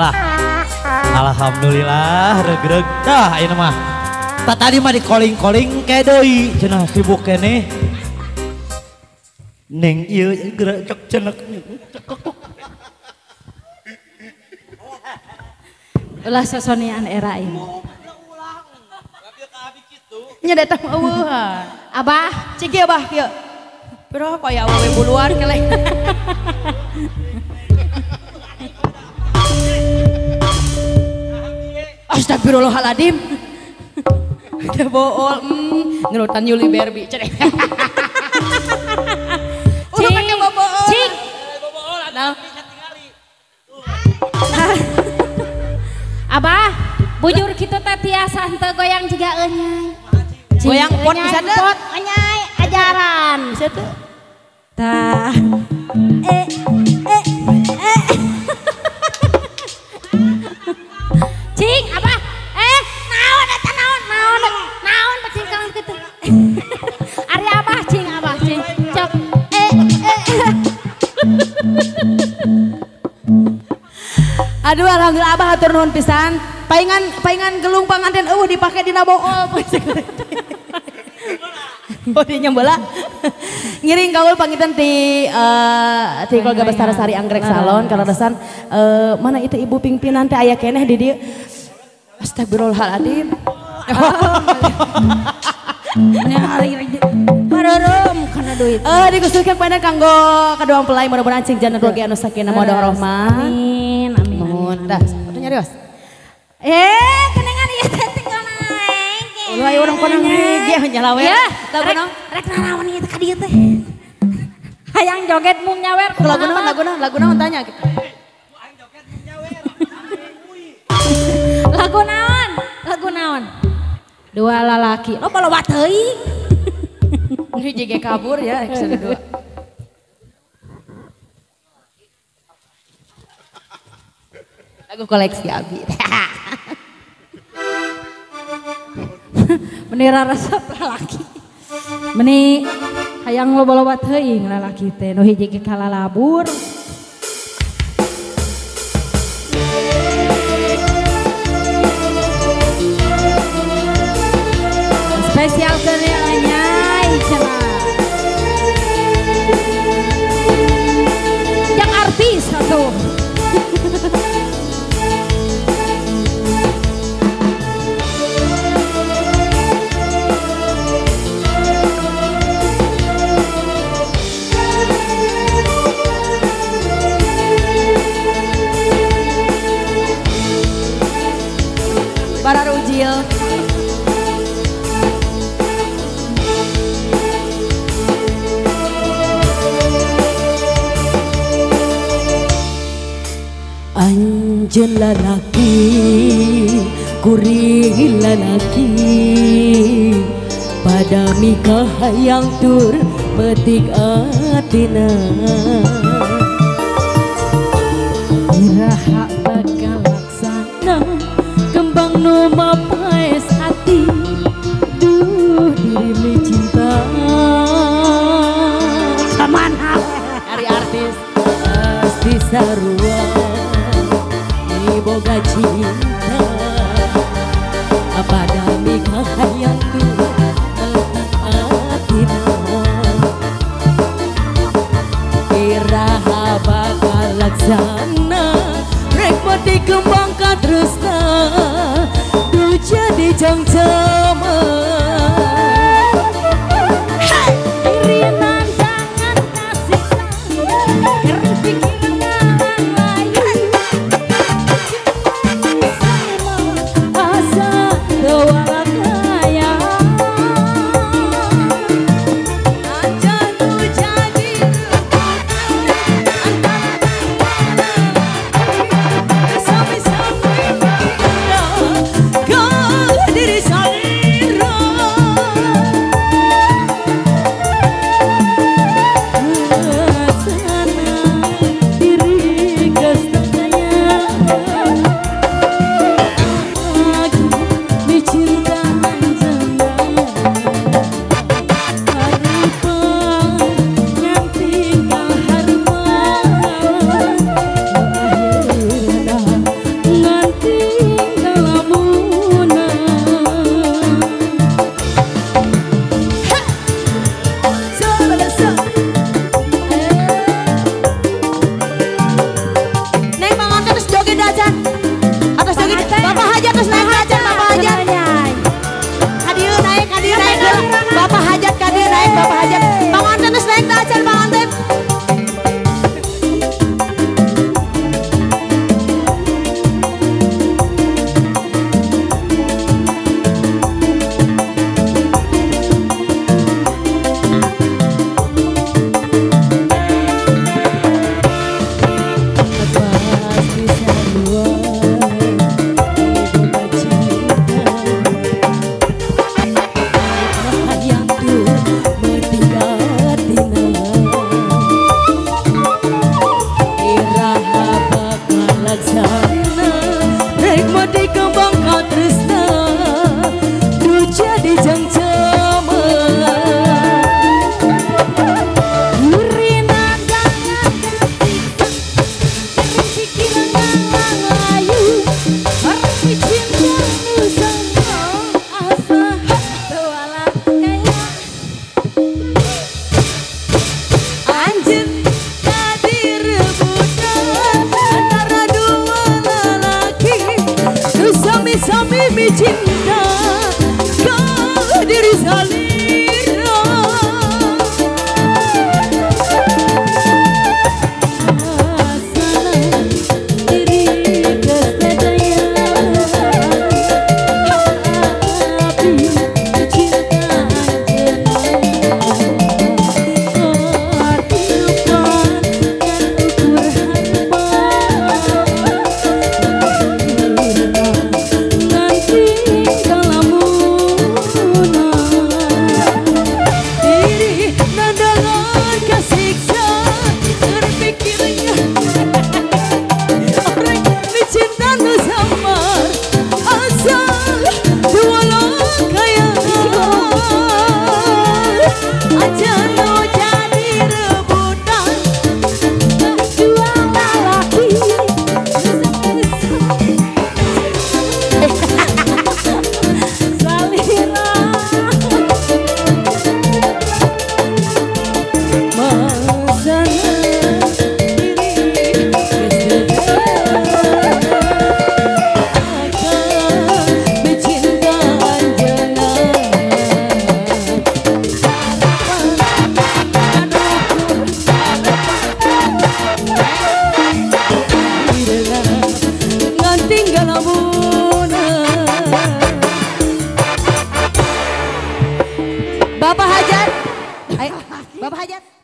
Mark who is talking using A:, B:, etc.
A: Lah. Alhamdulillah regreg dah ayeuna mah. Tadi mah di koling-koling ke deui cenah sibuk keneh. Neng ieu geura cek cenek.
B: Ulah sosonian era ini.
C: Nya datang eueuh.
B: Abah,
C: cik ieu bah kieu. Pero kaya awewe buluan keleh. Astagfirullahaladzim. Udah bool, nurutan Yuli Barbie. Cek. Udah pakai bobool.
B: Cik.
C: Nah.
B: Abah, bujur kitu teh tiasa henteu goyang jiga eunyai.
C: Goyang pot bisa teu?
B: Pot eunyai ajaran.
C: Bisa teu?
B: Tah. Cing, abah. Naon eta naon? Naon? Naon pacingkang kitu? Ari abah cing, abah cing. Cok.
C: Aduh alhamdulillah abah hatur nuhun pisan. Paingan gelung panganten eueuh dipake dina bool. Oh dinya bola. Ngiring kaul pangitan ti ti keluarga Bestara Sari Anggrek Salon kaleresan mana itu ibu pimpinan teh aya keneh di dieu. Astagfirullahaladzim.
B: Barorom kana duit.
C: Dikusulkeun paena kanggo kadua mempelai mudah-mudahan cing jana keluarga anu sakinah mawaddah warahmah.
B: Amin amin.
C: Mohon tah atuh nyarios.
B: Kenengan ieu teh tinggal naik.
C: Ulah aya urang konang ge nyalawer.
B: Lagu naon? Rek naraon ieu teh ka dieu teh. Hayang joget mung nyawer.
C: Lagu naon lagu naon lagu naon tanya gitu.
B: Lagu naon? Lagu naon? Dua lalaki. Lo loba teuing.
C: Ini JG kabur ya episode 2. Lagu koleksi Abi.
B: Meni resep lalaki. Meni hayang loba-loba teuing lalaki teh nu hiji ge kalalabur. Spesial keur anyai cenah. Yang artis atuh.
C: Bararujil.
D: Anjeun lalaki kuring lalaki pada mikah hayang tur petik atina iraha bakal laksana kembang nu mapaes hati duh diri cinta
B: kamana
D: ari artis pasti sarua boga cinta pada mikah hayang tur atina iraha bakal laksana rek mati kembang katresna duh jadi cangcama.
B: Irinan jangan kasih kering pikiran lain
D: asa tewalakaya aja jadi sampai-sampai kau diri saya. embuna.
C: Bapak Hajat, ayo, Bapak Hajat.